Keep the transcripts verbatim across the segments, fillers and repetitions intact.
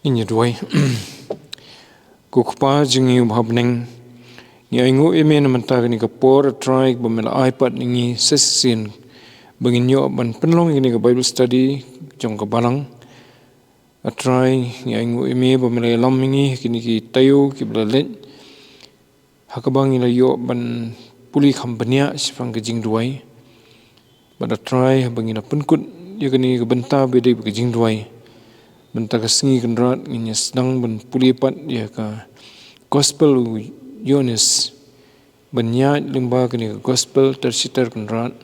Ngin ïa duwai. Ko Kpa jong ngi uba ha bneng, ngi ainguh ïa me na mynta kane ka por, A Trai, ba me la ai pat ïa ngi sa shisien ba ngin ïoh ban pynlong ïa kane ka Bible study jong ka balang. A Trai, ngi ainguh ïa me ba me la ïalam ïa ngi ha kine ki taïew kiba la leit, ha kaba ngi la ïoh ban pule kham bniah shaphang ka jingduwai. Bad A Trai, haba ngi la pynkut ïa kane ka bynta ba dei ka jingduwai, mynta ka sngi, Kynrad, ngin ïa sdang ban pule pat ïa ka Gospel u Ïoannis, ban ïaid lyngba kane ka Gospel ter shi ter, Kynrad.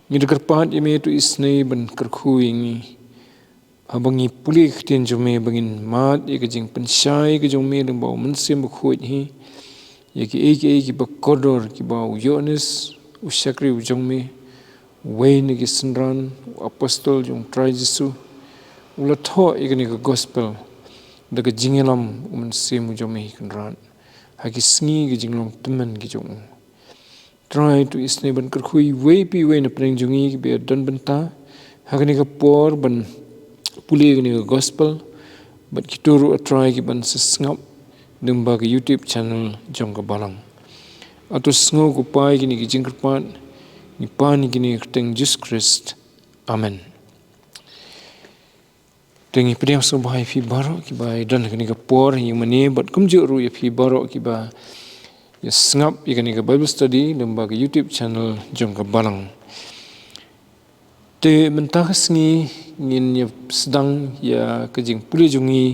Ngi da kyrpad ïa me, to isynei ban kyrkhu ïa ngi, haba ngi pule ka ktien jong me, ba ngin mad ïa ka jingpynshai ka jong me lyngba u Mynsiem Bakhuid hi ïa kiei kiei kiba kordor kiba u Ïoannis, u shakri u jong me, uwei na ki synran, u apostol jong U Trai Jisu, u la thoh ïa kane ka Gospel da ka jingïalam u Mynsiem u jong me hi, Kynrad, ha ki sngi ka jinglong tymmen ka jong u. Trai, to isynei ban kyrkhu ïa iwei pa iwei na pdeng jong ngi kiba ïa don bynta ha kane ka por ban pule ïa kane ka Gospel, bad kito ruh, A Trai, kiban sa sngap lyngba ka YouTube channel jong ka balang. To sngew, ko Pa, ïa kine ki jingkyrpad, ngi pan ïa kine ha ka kyrteng Jisu Khrist. Amen. Te ngi pdiang sngewbha ïa phi baroh kiba ïa don ha kane ka por ïa mane, bad kumjuh ruh ïa phi baroh kiba ïa sngap ïa kane ka Bible study lyngba ka YouTube channel jong ka balang. Te mynta ka sngi ngin ïa sdang ïa ka jingpule jong ngi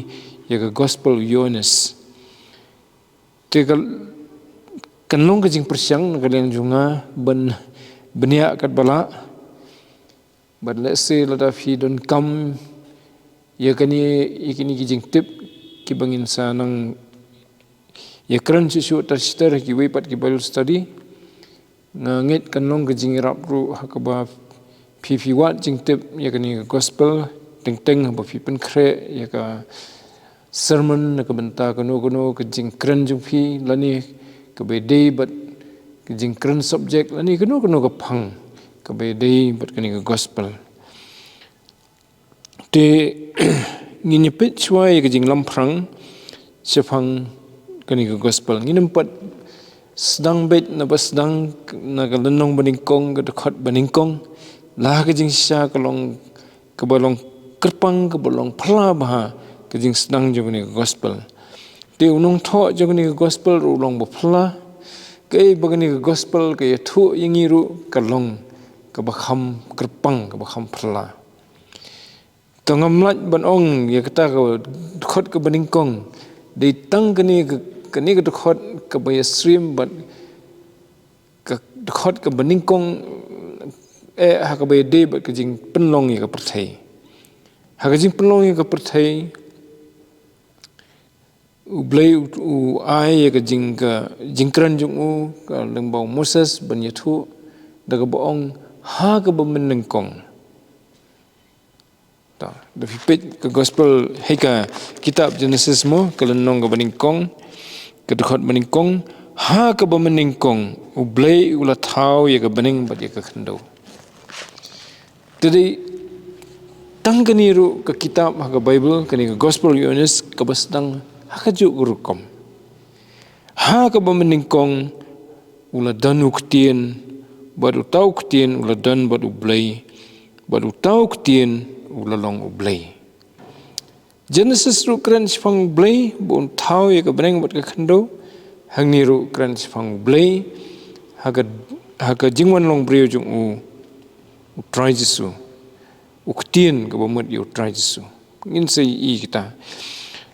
ïa ka Gospel u Ïoannis. Te ka, kan long ka jingpyrshang na ka liang jong nga ban bniah katba lah. Bad lehse lada phi donkam ïa kane, ïa kine ki jingtip kiba ngin sa nang ïa kren shuh shuh ter shi ter ha kiwei pat ki Bible study, nga ngeit kan long ka jingïarap ruh ha kaba phi, phi wad jingtip ïa kane ka Gospel, teng teng haba phi pynkhreh ïa ka sermon na ka bynta kano kano ka jingkren jong phi, lane kaba ïadei bad ka jingkren subject, lane kano kano ka phang kaba ïadei bad kane ka Gospel. Te ngin ïa peit shuwa ïa ka jinglamphrang shaphang kane ka Gospel. Ngin ym pat sdang beit naba sdang na ka lynnong banyngkong, ka dkhot banyngkong. La ka jingshisha ka long kaba long kyrpang, kaba long phylla bha ka jingsdang jong kane ka Gospel. Te u nongthoh jong kane ka Gospel ruh u long ba phylla. Kaei ba kane ka Gospel ka ïathuh ïa ngi ruh ka long kaba kham kyrpang, kaba kham phylla. To ngam lah ban ong ïa kata ka dkhot kaba nyngkong, dei tang kane ka, kane ka dkhot kaba ïasyriem bad ka dkhot kaba nyngkong, eh, ha kaba ïadei bad ka jingpynlong ïa ka pyrthei. Ha ka jingpynlong ïa ka pyrthei, U Blei u, u ai ïa ka jing, ka jingkren jong u, ka lyngba u Moses ban ïathuh, da kaba ong, ha kaba mynnyngkong. To, da phi peit ka Gospel, hei, ka kitab Genesis mo, ka lynnong kaba nyngkong, ka dkhot banyngkong, ha kaba mynnyngkong, U Blei u la thaw ïa ka bneng bad ïa ka khyndew. Te dei tang kane ruh ka kitab ha ka Bible, kane ka Gospel Ïoannis, kaba sdang ha kajuh ka rukom. Ha kaba mynnyngkong u la don u Ktien, bad uta u Ktien u la don bad U Blei, bad uta u Ktien u la long U Blei. Genesis ruh kren shaphang U Blei ba un thaw ïa ka bneng bad ka khyndew. Hangne ruh kren shaphang U Blei ha ka, ha ka jingwan long briew jong u, U Trai Jisu. U Ktien kaba mut ïa U Trai Jisu. Ngin sa ïohi kita.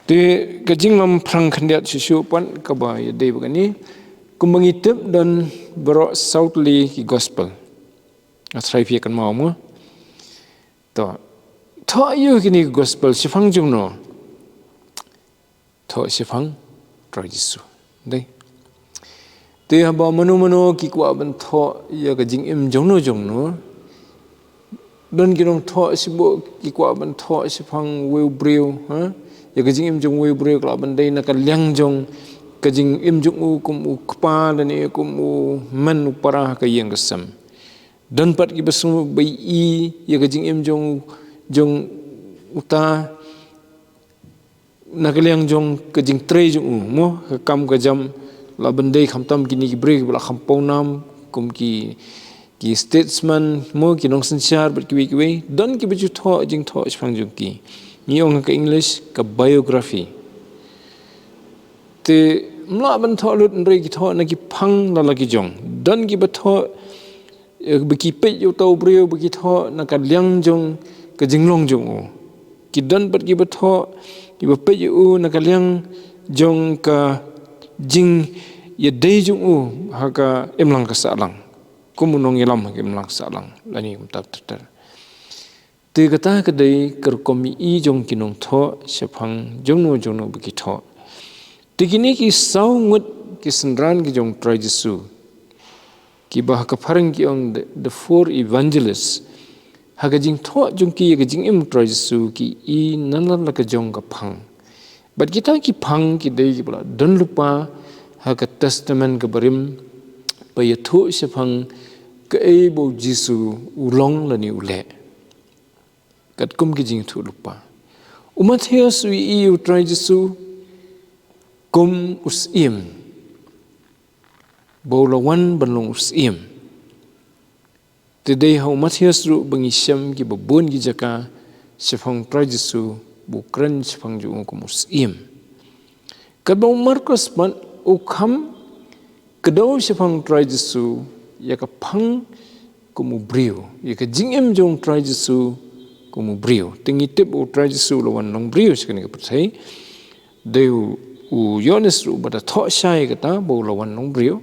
Te ka jinglamphrang khyndiat shuh shuh pat kaba ïadei bad kane, kumba ngi tip don baroh saw tylli ki Gospel. Nga tharai phi ïa kynmaw mo. To, thoh ïa kine ki Gospel shaphang jongno? Thoh shaphang Trai Jisu. Dei. Te haba mano mano ki kwah ban thoh ïa ka jingim jongno jongno, don ki nongthoh shibun ki kwah ban thoh shaphang uwei u briew, ha? Ïa ka jingim jong uwei u briew ka lah ban dei na ka liang jong ka jingim jong u kum u kpa lane kum u hynmen u para ha ka ïing ka sem. Don pat kiba sngewbha ban ïohi ïa ka jingim jong, jong uta na ka liang jong ka jingtrei jong u, mo, ka kam ka jam, la ban dei khamtam kine ki briew ba la kham pawnam, kum ki, ki statesman, mo, ki nongsynshar, bad kiwei kiwei, don kiba ju thoh jingthoh shaphang jong ki. Ngi ong ha ka English, ka biography. Te, ym lah ban thoh lut hynrei ki thoh na ki phang la la ki jong. Don kiba thoh, eh, ba ki peit ïa uta u briew ba ki thoh na ka liang jong ka jinglong jong u. Ki don pat kiba thoh, kiba peit ïa u na ka liang jong ka jingïadei jong u ha ka imlang ka sahlang. Kum u nongïalam ha ka imlang ka sahlang. Lane kumta ter ter. Te kata ka dei ka rukom ïohi jong ki nongthoh shaphang jongno jongno ba ki thoh. Te kine ki saw ngut ki synran ki jong u Trai Jisu, kiba ha ka phareng ki ong the, the four evangelists, ha ka jingthoh jong ki ïa ka jingim u Trai Jisu, ki ïohi na la la ka jong ka phang. Bad kita ki phang ki dei kiba la don lypa ha ka Testament kaba rim, ba ïathuh shaphang kaei ba u Jisu u long lane u leh. Katkum ki jingïathuhlypa. U Mathaios u ïohi ïa u Trai Jisu kum u syiem, ba u la wan ban long u syiem. Te dei ha u Mathaios ruh ba ngi shem kiba bun ki jaka shaphang u Trai Jisu, ba u kren shaphang jong u kum u syiem. Katba u Markos pat u kham kdew shaphang u Trai Jisu ïa ka phang kum u briew, ïa ka jingim jong u Trai Jisu kum u briew. Te ngi tip u Trai Jisu u la wan long briew sha kane ka pyrthei. Dei u, u Ïoannis ruh ba da thoh shai ïa kata ba u la wan long briew.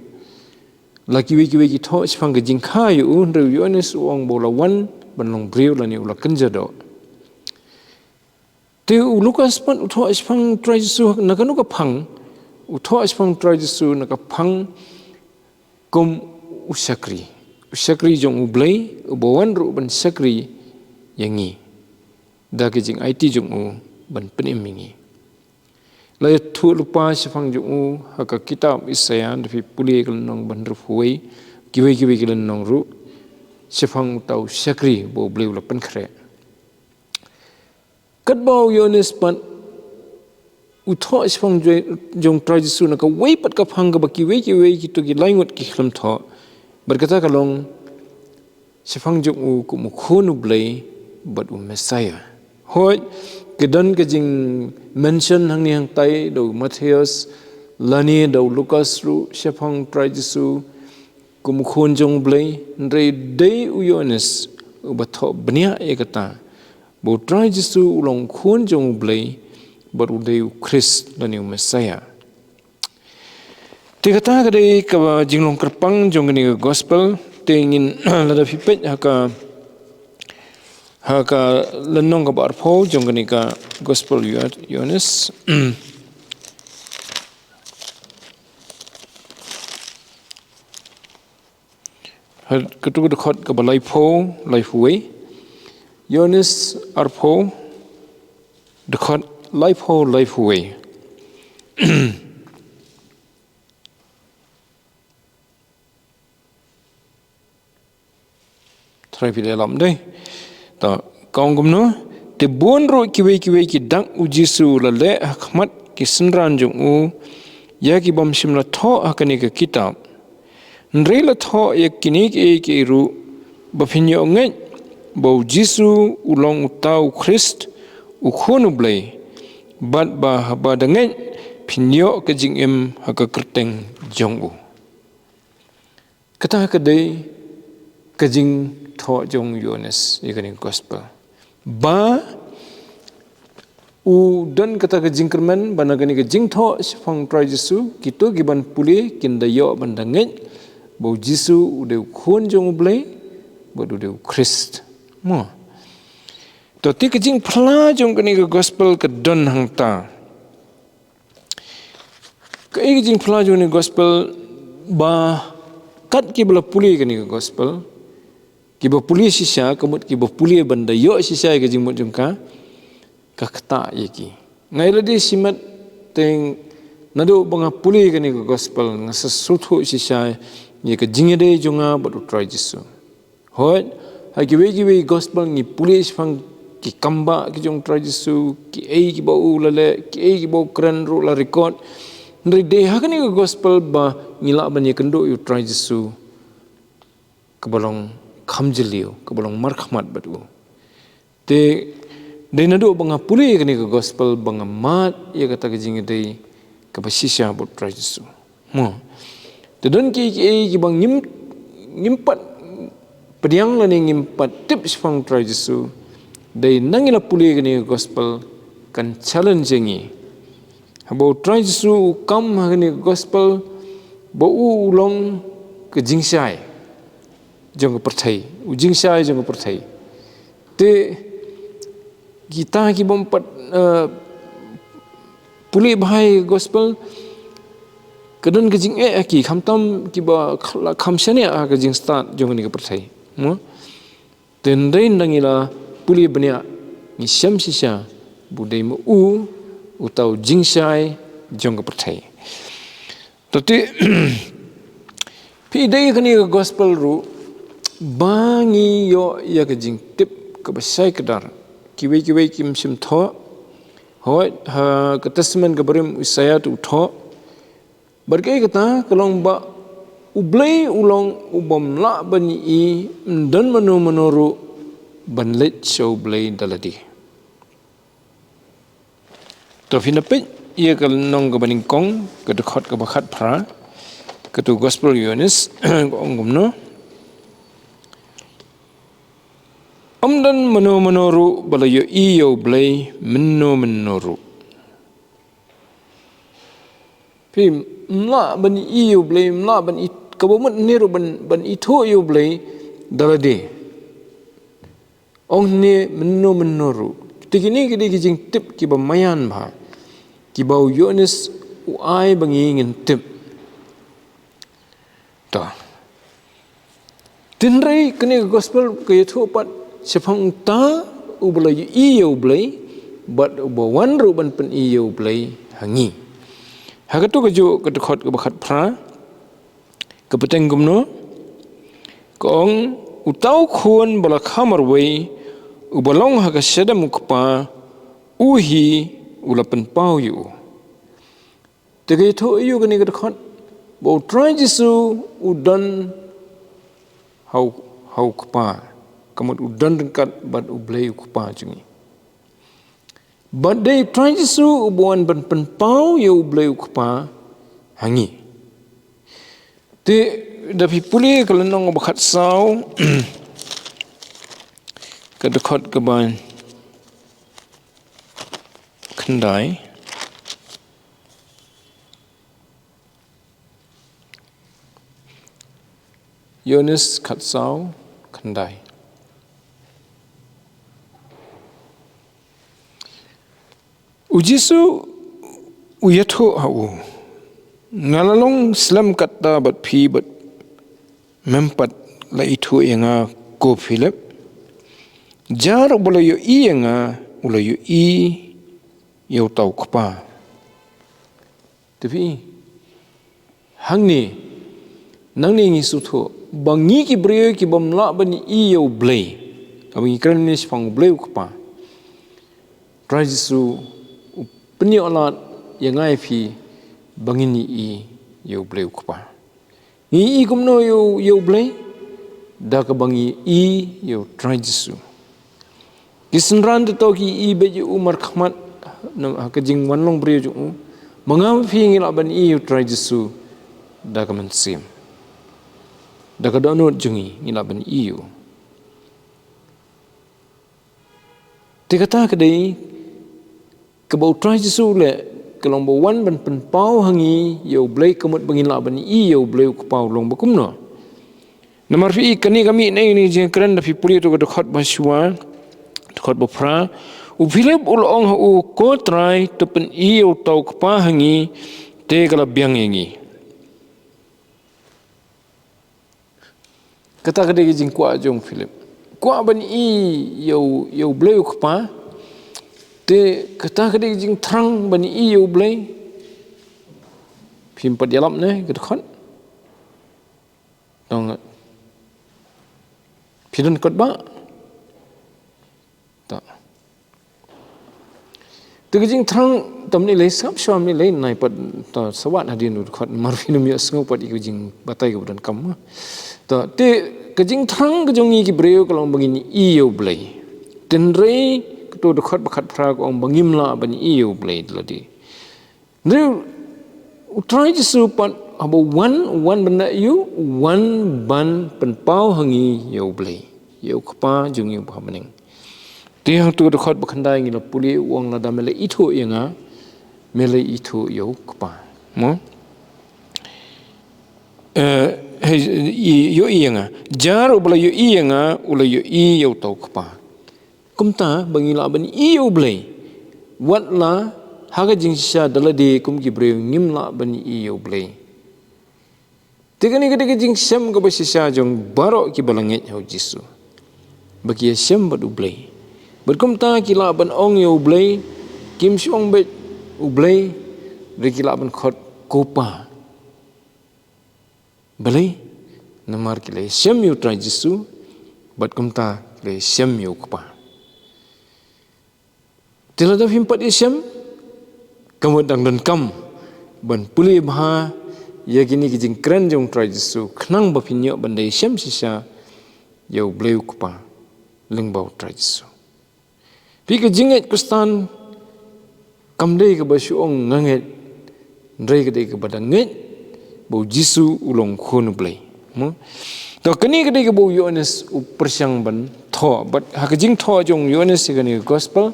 La kiwei kiwei ki thoh shaphang ka jingkha ïa u, hynrei u Ïoannis u ong ba u la wan ban long briew lane u la kynja doh. Te u Lukas pat u thoh shaphang u Trai Jisu na kano ka phang, u thoh shaphang u Trai Jisu na ka phang kum u shakri. U shakri jong u Blei, uba wan ruh ban shakri ïa ngi da ka jingaiti jong u ban pynim ïa ngi. La ïathuhlypa shaphang jong u ha ka kitab Isaïah, da phi pule ka lynnong ba hynriewphew wei, kiwei kiwei ki lynnong ruh, shaphang uta u shakri ba u Blei u la pynkhreh. Katba u Ïoannis pat u thoh shaphang jong, jong u Trai Jisu na kawei pat ka phang kaba kiwei kiwei kito ki lai ngut ki khlem thoh. Bad kata ka long shaphang jong u kum u Khun u Blei bad u Messiah. Hooid, ka don ka jingmention hangne hangtai da u Mathaios lane da u Lukas ruh shaphang u Trai Jisu kum u Khun jong u Blei, hynrei dei u Ïoannis uba thoh bniah ïa kata, ba u Trai Jisu u long u Khun jong u Blei bad u dei u Khrist lane u Messiah. Te kata ka dei kaba jinglong kyrpang jong kane ka gospel. Te ngin, lada phi peit ha ka, ha ka lynnong kaba arphew jong kane ka gospel Ïo-, Ïoannis. Katu ka dkhot kaba laiphew, laiphew wei. Ïoannis arphew, dkhot laiphew, laiphew wei. Trai phi leh lam dei. Ta, ka ong kumno, te bun ruh kiwei kiwei ki dak u Jisu u la leh ha khmat ki synran jong u, ïa ki bym shym la thoh ha kane ka kitab. Hynrei la thoh ïa kine kiei kiei ruh, ba phin ïoh ngeit ba u Jisu u long uta u Khrist, u Khun u Blei, bad ba haba da ngeit phin ïoh ka jingim ha ka kyrteng jong u. Kata ka dei ka jingthoh jong u Ïoannis ïa kane ka gospel. Ba u don kata ka jingkyrmen ba na kane ka jingthoh shaphang u Trai Jisu, kito ki ban pule kin da ïoh ban da ngeit ba u Jisu u dei u Khun jong u Blei bad u dei u Khrist. Mo. To, te ka jingphla jong kane ka gospel ka don hangta. Kaei ka jingphla jong kane ka gospel? Ba kat kiba la pule kane ka gospel, kiba pule shisha, ka mut kiba pule ban da ïoh shisha ïa ka jingmut jong ka, ka ktah ïa ki. Nga ïalade shimet, te naduh ba nga pule kane ka gospel, nga sa sngewthuh shisha ïa ka jingïadei jong nga bad u Trai Jisu. Hooid, ha kiwei kiwei gospel ngi pule shaphang ki kam ba ki jong Trai Jisu, ki ei ki ba u la leh, ki ei ki ba u kren ruh la record. Hynrei dei ha kane ka gospel ba ngi lah ban ïakynduh ïa u Trai Jisu kaba long kham jylliew, kaba long markhmat bad u. Te dei naduh ba nga pule ïa kane ka gospel ba nga mad ïa kata ka jingïadei kaba shisha bad u Trai Jisu. Mo. Te don ki, ki, ki ba ngim, ngim pat pdiang lane ngim pat tip shaphang u Trai Jisu. Dei nang ïa la pule ïa kane ka gospel kan challenge ïa ngi. Haba u Trai Jisu u kam ha kane ka gospel ba u u long ka jingshai jong ka pyrthei, u jingshai jong ka pyrthei. Te kita ki bym pat, eh, pule bha ïa ka gospel, ka don ka jingeh ha ki, khamtam ki ba kh-, la kham shaniah ha ka jingstad jong kane ka pyrthei. Mo? Te hynrei nang ïa la pule bniah ngi shem shisha ba u dei ma u uta u jingshai jong ka pyrthei. Te phi dei kane ka gospel ruh ba ngi ïoh ïa ka jingtip kaba shai kdar. Kiwei kiwei kim shym thoh. Hooid, ha ka Testament kaba rim u Isaiah u thoh. Bad kaei kata ka long ba u Blei u long u bym lah ban ïohi, ym don mano mano ruh ban leit sha u Blei da lade. To phin ïa peit ïa ka lynnong kaba nyngkong, ka dkhot kaba khatphra, katu gospel Ïoannis, ka ong kumno. Ym don mano mano ruh ba la ïohi ïa u Blei mynno mynno ruh. Phi, ym lah ban ïohi ïa u Blei, ym lah ban i, kaba mut ne ruh ban, ban ithuh ïa u Blei da lade. Ong ne mynno mynno ruh. Te kine ki dei ki jingtip kiba maïan bha, kiba u Ïoannis u ai ba ngi ngin tip. To. Te hynrei kane ka gospel ka ïathuh pat shaphang uta uba la ïohi ïa u Blei bad uba wan ruh ban pyni ïa u Blei ha ngi. Ha katu kajuh ka dkhot kaba khatphra, ka bteng kumno, ka ong, uta u Khun ba la kha marwei, uba long ha ka shadem u Kpa, u hi u la pynpaw ïa u. Te ka ïathuh ïa u kane ka dkhot ba u Trai Jisu u don ha u, ha u Kpa, ka mut u don ryngkat bad u Blei u Kpa jong ngi. Bad dei u Trai Jisu uba wan ban pynpaw ïa u Blei u Kpa ha ngi. Te da phi pule ka lynnong ba khatsaw, ka dkhot kaba khyndai. Ïoannis khatsaw khyndai. U Jisu u ïathuh ha u, nga la long slem katta bad phi bad mem pat la ithuh ïa nga ko Philip. Jar uba la ïohi ïa nga u la ïohi ïa uta u Kpa. Te phi, hangne, nangne ngi sngewthuh ba ngi ki briew ki bym lah ban ïohi ïa u Blei. Haba ngi kren ne shaphang u Blei u Kpa, Trai Jisu u pynïoh lad ïa nga ïa phi ba ngin ïohi ïa u Blei u Kpa. Ngi ïohi kumno ïa u, ïa u Blei? Da kaba ngi ïohi ïa u Trai Jisu. Ki synran te to ki ïohi beit ïa u markhmat, na, ha ka jingwan long briew jong u. Ma nga ma phi ngi lah ban ïohi ïa u Trai Jisu da ka mynsiem. Da ka dohnud jong ngi ngi lah ban ïohi ïa u. Te kata ka dei kaba u Trai Jisu u leh, ka long ba u wan ban pynpaw ha ngi ïa u Blei, ka mut ba ngin lah ban ïohi ïa u Blei u Kpa u long ba kumno. Namar phi i kane ka mih na ine i jingkren, da phi pule ïa tu ka dkhot ba shuwa, dkhot ba phra. U Philip u la ong ha u, ko Trai, to pyni ïa uta u Kpa ha ngi, te ka la biang ïa ngi. Kata ka dei ka jingkwah jong Philip. Kwah ban ïohi ïa u, ïa u Blei u Kpa. Te kata ka dei ka jingthrang ban ïohi ïa u Blei. Phim pat ïalap ne ka dkhot. Dang. Phi don kot ba. Ta. Te ka jingthrang tam ni lei sngap shwa ni lei nai pat ta sawat hadien u dkhot mar phi num ïa sngew pat i ka jingbatai ka ba donkam. Ta te ka jingthrang ka jong ngi ki briew ka long ba ngin i ïa u Blei. Tynrei ka tu dkhot ba khatphra ka ong ba ngim lah ban i ïa u Blei da lade. Neu u Trai Jisu pat haba wan wan ban ïa u wan ban pynpaw ha ngi ïa u Blei ïa u Kpa jong ngi u ba ha bneng. Te hangtu ka dkhot ba khyndai ngi la pule u ong lada me la ithuh ïa nga me la ithuh ïa u Kpa. Mo? Eh, hei, i- ïohi ïa nga. Jar u ba la ïohi ïa nga u la ïohi ïa uta u Kpa. Kumta ba ngi lah ban i ïa u Blei. Wat la ha ka jingshisha da lade kum ki briew ngim lah ban i ïa u Blei. Te kane ka dei ka jingshem ka ba shisha jong baroh ki ba la ngeit ha u Jisu ba ki ïashem bad u Blei. Bad kumta ki lah ban ong ïa u Blei kim shu ong beit u Blei. Re ki lah ban khot ko Pa. Balei? Namar ki la ïashem ïa u Trai Jisu bad kumta ki la ïashem ïa u Kpa. Te lada phim pat ïashem ka mut dang donkam ban pule bha ïa kine ki jingkren jong u Trai Jisu khnang ba phin ïoh ban da ïashem shisha ïa u Blei u Kpa lyngba u Trai Jisu. Phi ka jingngeit Khristan kam dei ka ba shu ong nga ngeit. Hynrei ka dei ka ba da ngeit ba u Jisu u long khun u Blei. Mo? To kane ka dei ka ba u Ïoannis u pyrshang ban thoh bad ha ka jingthoh jong u Ïoannis ïa kane ka gospel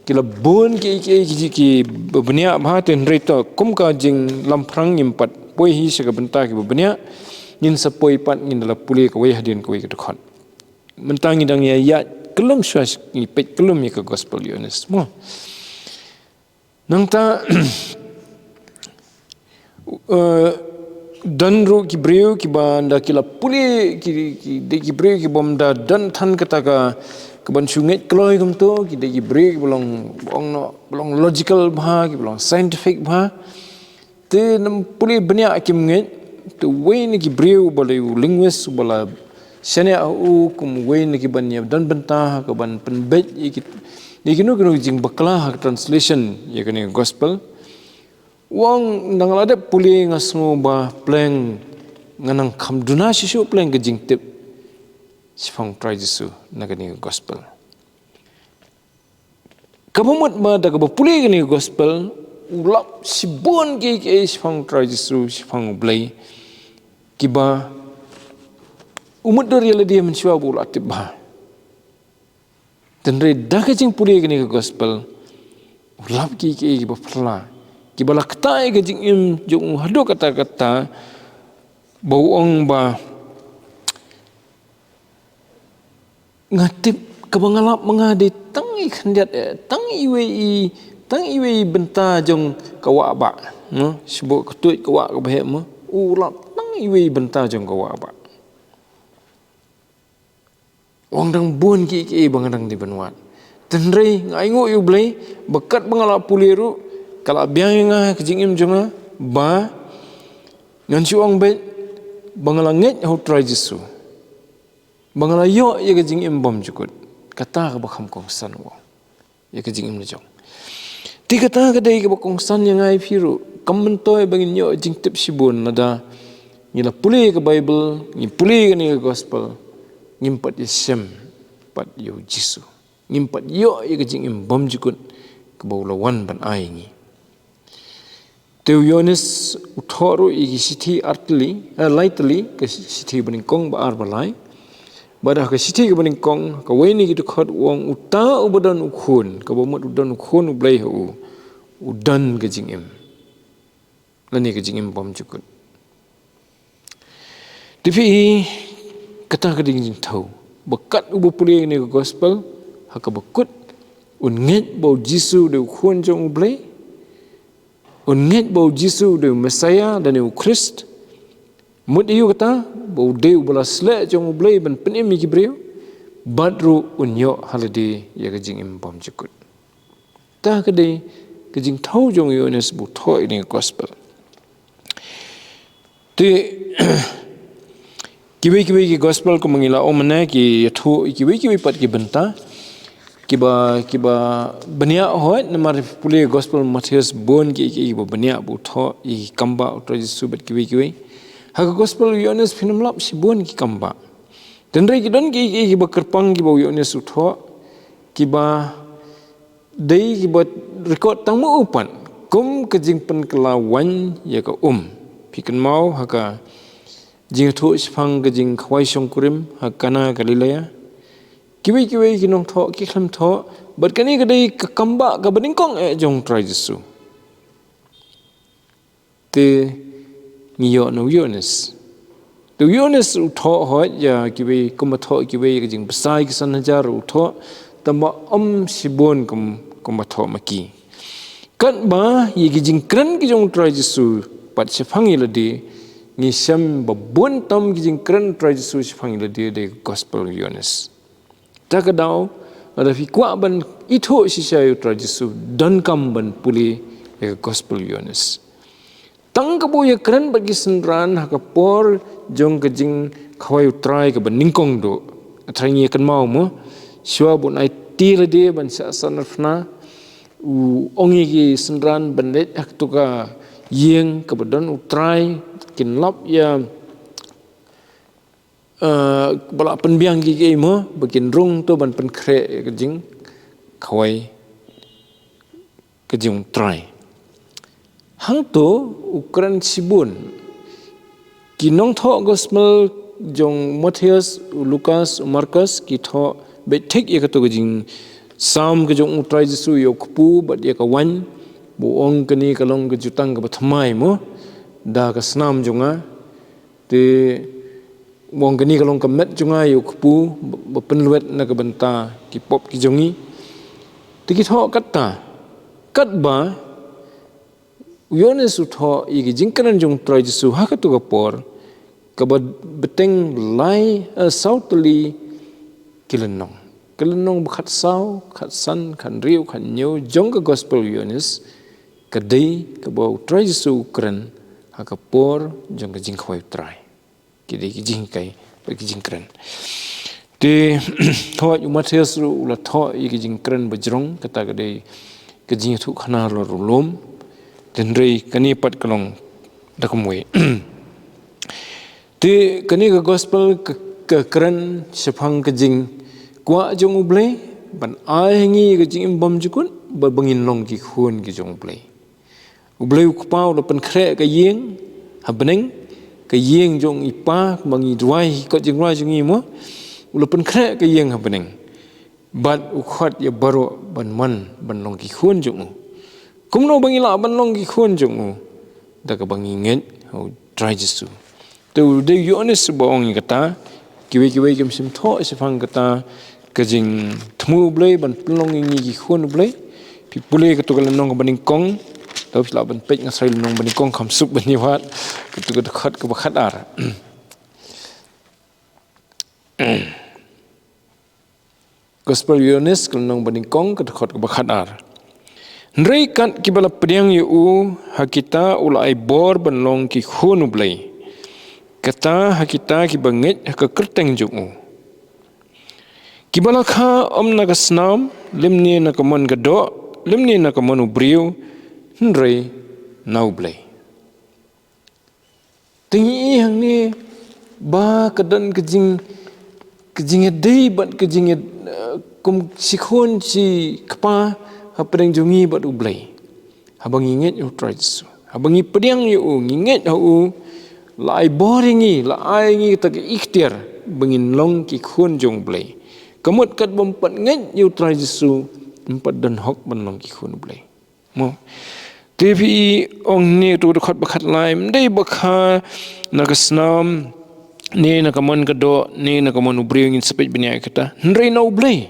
ki la bun ki ki ki ki ba bniah bha te hynrei to kum ka jinglamphrang ngim pat poi hi sha ka bynta ki ba bniah ngin sa poi pat ngin da la pule kawei hadien kawei ka dkhot. Mynta ngi dang ïa ïa kyllum shwa ngi peit kyllum ïa ka gospel Ïoannis mo. Nangta eh, don ruh ki briew ki ba nda ki la pule ki ki dei ki briew ki bom da don than kata ka ka ban shu ngeit kloi kumto ki dei ki briew ki ba long ong no ba long logical bha ki ba long scientific bha. Te nam pule bniah kim ngeit te wei na ki briew ba la u linguist ba la shaniah u kum wei na ki ban ïa don bynta ha ka ban pynbeit ïa ki ïa kino kino ki jingbakla ha ka translation ïa kane ka gospel. Wang nang la dep pule nga sngew ba pleng nga nang kham duna shisha pleng ka jingtip shipang Trai Jisu na kane ka gospel. Kaba mut ma da kaba pule kane ka gospel u lap shibun ki ki shipang Trai Jisu shipang u Blei kiba u mut dur ïa lade mynshwa ba u la tip bha. Tynrai da ka jingpule kane ka gospel u lap ki ki kiba phylla kiba la kata ïa ka jingim jong u haduh kata kata ba u ong ba nga tip kaba nga lap ma nga dei tang i khyndiat eh tang i wei i tang i wei i bynta jong ka wah ba no shibuk ka tuid ka wah ka baheh mo u lap tang i wei i bynta jong ka wah ba. Wang dang bun ki ki ba nga dang di ban wad tynrai nga ai nguh ïa u Blei ba kat ba nga la pule ruh ka la biang ïa nga ka jingim jong nga ba ngan shu ong beit ba nga la ngeit ha u Trai Jisu. Ba nga la ïoh ïa ka jingim bymjukut kata ka ba kham kongsan u ong ïa ka jingim la jong. Te kata ka dei ka ba kongsan ïa nga ïa phi ruh kam myntoi ba ngin ïoh jingtip shibun lada ngi la pule ka Baibl ngi pule kane ka gospel ngim pat ïa shem pat ïa u Jisu ngim pat ïoh ïa ka jingim bymjukut ka ba u la wan ban ai ngi. Te u Ïoannis u thoh ruh ïa ki shithi artylli eh, laitylli ka shithi banyngkong ba ar ba lai. Bad ha ka shithi ka banyngkong ha ka wei na ki dkhot u ong uta u ba don u khun ka ba mut u don u khun u Blei ha u u don ka jingim. Lane ka jingim bymjukut. Te phi kata ka ding jingthaw ba kat u ba pule ne ka gospel ha ka ba kut un ngeit ba u Jisu u dei u khun jong u Blei. Un ngeit ba u Jisu u dei u Messiah lane u Khrist. Mut ïa u kata ba u dei u ba la sleh jong u Blei ban pynim ïa ki briew. Bad ruh un ïoh ha lade ïa ka jingim bymjukut. Ta ka dei ka jingthaw jong u Ïoannis ba u thoh ïa kane ka gospel. Te kiwei kiwei ki gospel kumba ngi la ong mynne ki ïathuh ïa kiwei kiwei pat ki bynta. kiba, kiba bniah hoi, namar pule gospel Mathaios bun ki, ki, kiba bniah ba u thoh ïa ki kambah u Trai Jisu bad kiwei kiwei. Ha ka gospel Ïoannis phin ym lap shibun ki kambah. Hynrei ki don ki, ki, kiba kyrpang kiba u Ïoannis u thoh, kiba dei kiba record tang ma u pat kum ka jingpynkylla waiñ ïa ka um. Phi kynmaw ha ka jingïathuh shaphang ka jingkhawai shongkurim ha Kana Galilea. Kiwei kiwei ki nongthoh ki khlem thoh, bad kane ka dei ka kambah kaba nyngkong eh jong u Trai Jisu. Te ngi ïoh na u Ïoannis. Te u Ïoannis u thoh hoi ïa kiwei kumba thoh kiwei, ka jingbsa ïa ki san hajar u thoh, tangba ym shibun kum, kumba thoh ma ki. Katba ïa ki jingkren ki jong u Trai Jisu pat shaphang ïa lade, ngi shem ba bun tam ki jingkren u Trai Jisu shaphang ïa lade da ka gospel Ïoannis. Ta ka daw, lada phi kwah ban ithuh shisha ïa u Trai Jisu, donkam ban pule ïa ka gospel Ïoannis. Tang kaba u ïakren bad ki synran ha ka por jong ka jingkhawai u Trai kaba nyngkong duh. Nga tharai ngi ïa kynmaw mo, shuwa ba un aiti lade ban shah san arphna, u ong ïa ki synran ban leit ha kato ka ïing kaba don u Trai, kin lap ïa, eh, ba la pynbiang ki, ki mo, ba kin rung to ban pynkhreh ïa ka jingkhawai ka jong u Trai. Hangto u kren shibun. Ki nongthoh gospel jong u Mathaios, u Lukas, u Markos, ki thoh beit thik ïa kato ka jingsam ka jong u Trai Jisu ïa u kpu bad ïa ka waiñ, ba u ong kane ka long ka jutang kaba thymmai mo, da ka snam jong nga. Te u ong kane ka long ka met jong nga ïa u kpu, ba, ba pynlwet na ka bynta ki pop ki jong ngi. Te ki thoh kata, katba u Ïoannis u thoh ïa ki jingkren jong u Trai Jisu ha kato ka por, kaba bteng lai, eh, saw tylli ki lynnong. Ka lynnong ba khatsaw, khatsan, khathynriew, khathynñiew jong ka gospel Ïoannis, ka dei kaba u Trai Jisu u kren ha ka por jong ka jingkhawai u Trai. Ki dei ki jinghikai bad ki jingkren. Te hooid, u Mathaios ruh u la thoh ïa ki jingkren ba jrong, kata ka dei ka jingïathuhkhana halor u lum. Hynrei kane pat ka long da kumwei. Te kane ka gospel ka, ka kren shaphang ka jingkwah jong U Blei ban ai ha ngi ka jingim bymjukut, ba, ba ngin long ki khun ki jong U Blei. U Blei u Kpa u la pynkhreh ka ïing ha bneng, ka ïing jong i Pa, ba ngi duwai, kot jingrwai jong ngi mo, u la pynkhreh ka ïing ha bneng. Bad u khot ïa baroh ban wan ban long ki khun jong u. Kumno ba ngi lah ban long ki khun jong u? Da kaba ngi ngeit ha u Trai Jisu. Te u dei u Ïoannis uba ong ïa kata, kiwei kiwei kim shym thoh shaphang kata ka jingthmu U Blei ban pynlong ïa ngi ki khun U Blei. Phi pule kato ka lynnong kaba nyngkong, to phi lah ban peit, nga tharai lynnong ba nyngkong kham suk ban ïa wad, kato ka dkhot kaba khatar. Gospel Ïoannis, ka lynnong ba nyngkong, ka dkhot kaba khatar. Hynrei kat kiba la pdiang ïa u, ha kita u la ai bor ban long ki khun U Blei. Kata ha kita kiba ngeit ha ka kyrteng jong u. Kiba la kha ym na ka snam, lymne na ka mon ka doh, lymne na ka mon u briew, hynrei na U Blei. Te ngi i hangne ba ka don ka jing, ka jingïadei bad ka jing, eh, kum shi khun shi kpa hapdeng jong ngi bad U Blei. Haba ngi ngeit ïa u Trai Jisu, haba ngi pdiang ïa u, ngi ngeit ha u, la ai bor ïa ngi, la ai ïa ngi kata ka iktiar ba ngin long ki khun jong U Blei. Ka mut katba ym pat ngeit ïa u Trai Jisu, ym pat don hok ban long ki khun U Blei. Mo. Te phi ong ne, to dkhot ba khatlai, ym dei ba kha na ka snam, ne na ka mon ka doh, ne na ka mon u briew ngin sa peit bniah ïa kata. Hynrei na U Blei.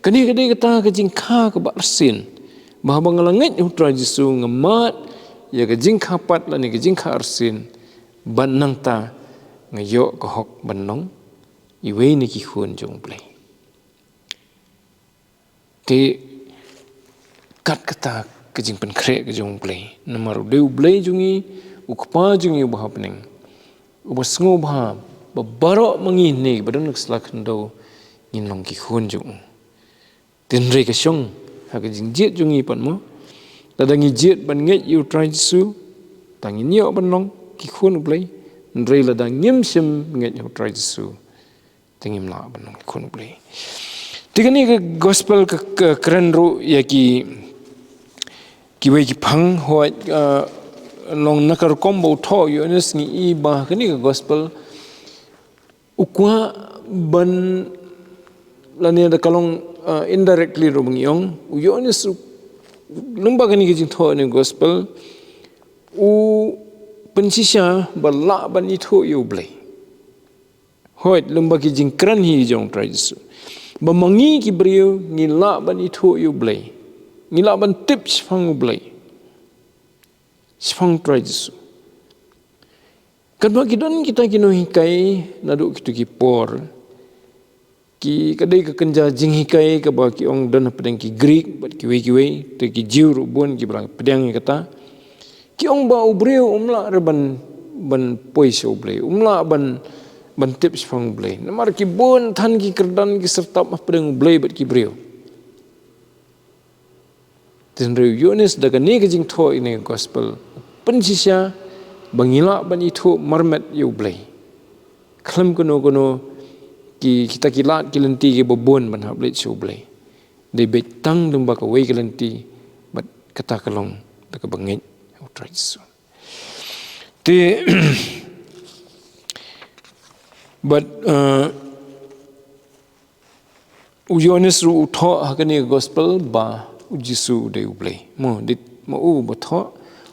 Kane ka dei kata ka jingkha kaba arsien. Ba haba nga la ngeit ha u Trai Jisu, nga mad ïa ka jingkha pat lane ka jingkha arsien. Bad nangta nga ïoh ka hok ban long iwei na ki khun jong U Blei. Te kat kata ka jingpynkhreh ka jong U Blei. Namar u dei U Blei jong ngi, u Kpa jong ngi uba ha bneng, uba sngewbha ba baroh ma ngi ne ba don ha ka sla khyndew ngin long ki khun jong u. Te hynrei ka shong ha ka jingjied jong ngi pat mo. Lada ngi jied ban ngeit ïa u Trai Jisu, te ngin ïoh ban long ki khun u Blei. Hynrei lada ngim shym ngeit ha u Trai Jisu, te ngim lah ban long ki khun u Blei. Te kane ka gospel ka, ka kren ruh ïa ki, kiwei ki phang, hooid, ah, long na ka rukom ba u thoh u Ïoannis ngi i ba kane ka gospel u kwah ban, lane da ka long, ah, indirectly ruh ba ngi ong, u Ïoannis u, lyngba kane ka jingthoh kane ka gospel, u pynshisha ba lah ban ithuh ïa u Blei. Hooid, lyngba ki jingkren hi jong u Trai Jisu, ba ma ngi ki briew ngi lah ban ithuh ïa u Blei. Ngi lah ban tip shaphang u Blei, shaphang u Trai Jisu. Katba ki don kita ki nonghikai naduh kito ki por, ki, ka dei ka kynja jinghikai kaba ki ong don hapdeng ki Greek bad kiwei kiwei, te ki Jiw ruh bun kiba la pdiang ïa kata. Ki ong ba u briew um lah re ban, ban poi sha u Blei, um lah ban, ban tip shaphang u Blei. Namar ki bun than ki kyrdan ki syrtap hapdeng u Blei bad ki briew. Te hynrei u Ïoannis da kane ka jingthoh ïa kane ka gospel, pynshisha ba ngi lah ban ithuh marmet ïa u Blei. Khlem kano kano ki, kita ki lad ki lynti kiba bun ban hap leit sha u Blei. Dei beit tang lyngba kawei ka lynti, bad kata ka long da kaba ngeit ha u Trai Jisu. Te, bad, eh, u Ïoannis ruh u thoh ha kane ka gospel ba u Jisu u dei u Blei. Mo, dei ma u ba thoh.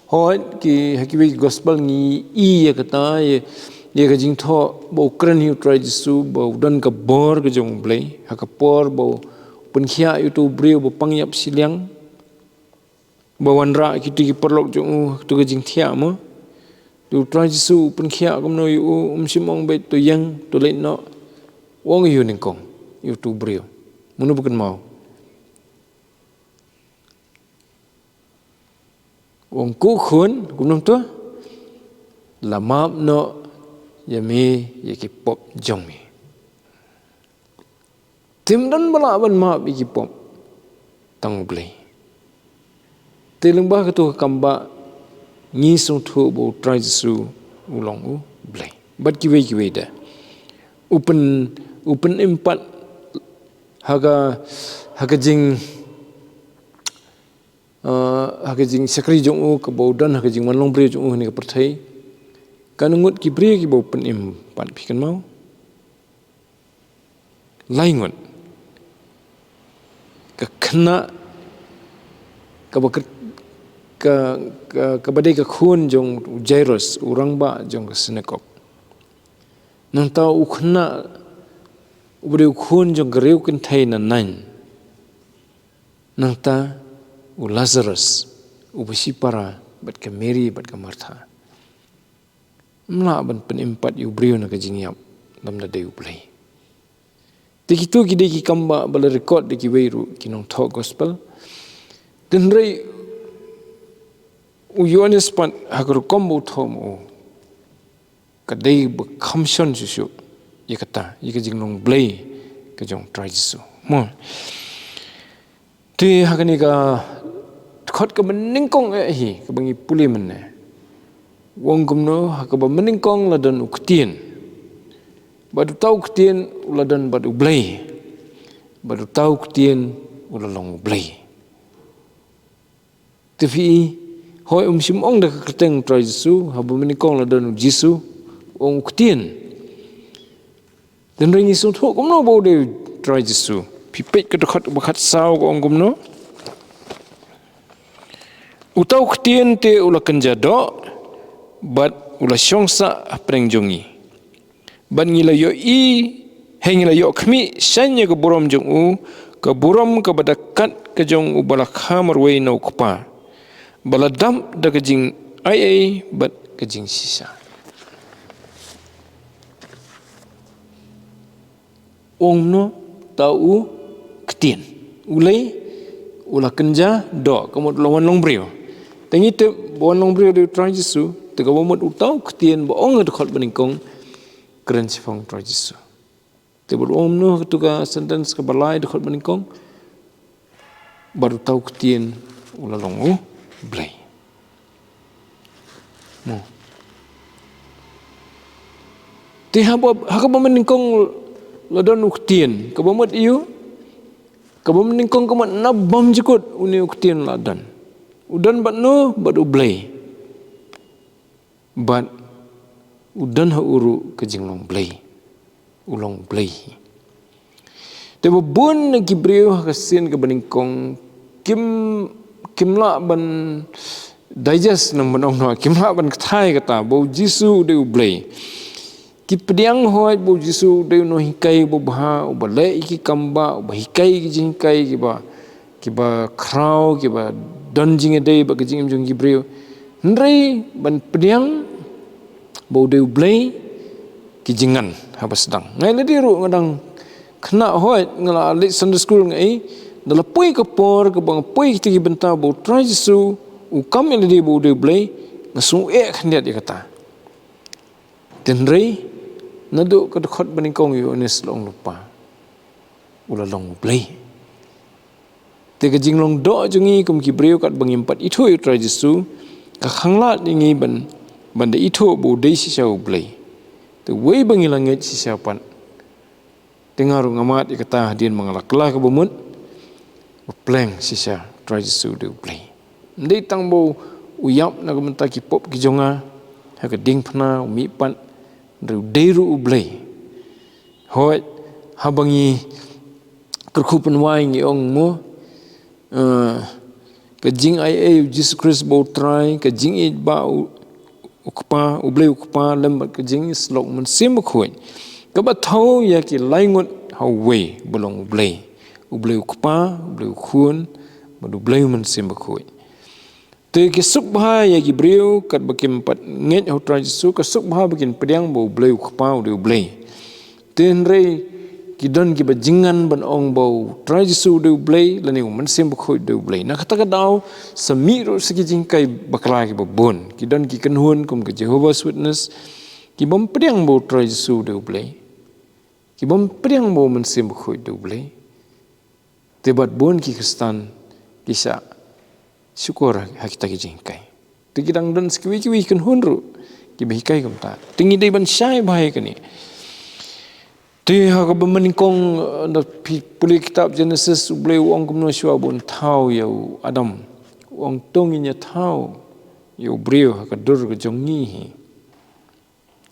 Hooid, ki, ha kiwei ki gospel ngi i ïa kata, ïa, ïa ka jingthoh ba u kren hi u Trai Jisu ba u don ka bor ka jong u Blei ha ka por ba u pynkhiah ïa uto u briew ba pang ïap shiliang, ba wanrah kito ki paralok jong u ha kato ka jingthiah mo. Te u Trai Jisu u pynkhiah kumno ïa u, um shym ong beit to ïeng, to leit noh. U ong ïa u nyngkong, ïa uto u briew. Mano ba kynmaw? U ong, ko khun, kumno to? La map noh ïa me ïa ki pop jong me. Te ym don ba lah ban map ïa ki pop, tang u Blei. Te lyngba kato ka kam ba ngi sngewthuh ba u Trai Jisu u long u Blei. Bad kiwei kiwei de. U pyn, u pynim pat ha ka, ha ka jing, eh, ha ka jingshakri jong u kaba u don ha ka jingwan long briew jong u ha kane ka pyrthei. Katno ngut ki briew kiba u pynim pat, phi kynmaw? Lai ngut. Ka khynnah kaba, ka, ka, kaba dei ka khun jong u Jairus, u rangbah jong ka synagog. Nangta u khynnah uba dei u khun jong ka riewkynthei na Nain. Nangta u Lazarus, uba shipara bad ka Mary bad ka Martha. Ym lah ban pynim pat ïa u briew na ka jingïap lymda dei u Blei. Te kito ki dei ki kam ba, ba la record da kiwei ruh ki nongthoh gospel. Te hynrei u Ïoannis pat ha ka rukom ba u thoh ma u, ka dei ba kham shon shuh shuh ïa kata, ïa ka jinglong Blei ka jong u Trai Jisu. Mo. Te ha kane ka dkhot kaba nyngkong eh hi, kaba ngi pule mynne. U ong kumno, ha kaba nyngkong la don u Ktien. Bad uta u Ktien u la don bad u Blei. Bad uta u Ktien u la long u Blei. Te phi i, hooid, um shym ong da ka kyrteng u Trai Jisu, haba nyngkong la don u Jisu, u ong u Ktien. Te hynrei ngi sngewthuh kumno ba u dei u Trai Jisu? Phi peit ka dkhot ba khatsaw ka ong kumno? Uta u Ktien te u la kynja doh, bad u la shong sah hapdeng jong ngi. Bad ngi la ïohi, hynrei ngi la ïoh khmih shane ïa ka burom jong u, ka burom kaba da kat ka jong uba la kha marwei na u Kpa, ba la dap da ka jingaiei bad ka jingshisha. U ong kumno? Uta u Ktien. U lei, u la kynja doh, ka mut u la wan long briew. Te ngi tip ba wan long briew dei u Trai Jisu, te kaba mut uta u Ktien ba ong ha dkhot ba nyngkong, kren shaphang u Trai Jisu. Te bad u ong kumno ha kato ka sentence kaba lai dkhot ba nyngkong? Bad uta u ktien u la long u Blei. Mo. Te haba, ha kaba mynnyngkong la don u ktien, kaba mut ïa u, kaba mynnyngkong ka mut na bymjukut une u ktien la don. U don bad no, bad u Blei. Bad u don ha u ruh ka jinglong Blei. U long Blei. Te ba bun na ki briew ha ka sien kaba nyngkong kim, kim lah ban digest, nang ban ong noh, kim lah ban kthai kata ba u Jisu u dei u Blei. Ki pdiang hooid ba u Jisu u dei u nonghikai uba bha, uba leh ïa ki kam bah, uba hikai ki jinghikai kiba, kiba khraw, kiba don jingïadei bad ka jingim jong ki briew. Hynrei ban pdiang ba u dei u Blei, ki jingngeit haba sdang. Nga ïa lade ruh nga dang khynnah hooid, nga la leit Sunday school nga ïa, da la poi ka por kaba nga poi kita ki bynta ba u Trai Jisu u kam ïa lade ba u dei u Blei, nga sngew eh khyndiat ïa kata. Te hynrei naduh ka dkhot ba nyngkong u Ïoannis u la ong lypa, u la long u Blei. Te ka jinglong doh jong ngi kum ki briew katba ngim pat ithuh ïa u Trai Jisu, ka khanglad ïa ngi ban, ban da ithuh ba u dei shisha u Blei. Te wei ba ngi la ngeit shisha pat, te nga ruh nga mad ïa kata hadien ba nga la kylla kaba mut, ba pleng shisha u Trai Jisu u dei u Blei. Ym dei tang ba u ïap na ka bynta ki pop ki jong nga ha ka diengphna, u mihpat, hynrei u dei ruh u Blei. Hooid, haba ngi kyrkhu pynwai ngi ong mo, eh, ka jingaiei u Jisu Khrist ba u Trai, ka jingïeit ba u, u Kpa, u Blei u Kpa, lem bad ka jingïasyllok u Mynsiem Bakhuid, kaba thew ïa ki laingut ha uwei, ba long u Blei. U Blei u Kpa, u Blei u Khun, bad u Blei u Mynsiem Bakhuid. Te ki suk bha ïa ki briew katba kim pat ngeit ha u Trai Jisu, ka suk bha ba kin pdiang ba u Blei u Kpa u dei u Blei. Te hynrei ki don kiba jingngeit ban ong ba u Trai Jisu u dei u Blei, lane u Mynsiem Bakhuid u dei u Blei. Na kata ka daw, sa mih ruh sa ki jinghikai bakla kiba bun. Ki don ki kynhun kum ka Jehovah's Witness, ki bym pdiang ba u Trai Jisu u dei u Blei. Ki bym pdiang ba u Mynsiem Bakhuid u dei u Blei. Te bad bun ki Khristan ki shah shukor ha kita ki jinghikai. Te ki dang don sa kiwei kiwei ki kynhun ruh kiba hikai kumta. Te ngi dei ban shai bha ïa kane. Te ha kaba mynnyngkong, eh, da phi pule kitab Genesis, u Blei u ong kumno shuwa ba un thaw ïa u Adam. U ong to ngin ïa thaw ïa u briew ha ka dur ka jong ngi hi.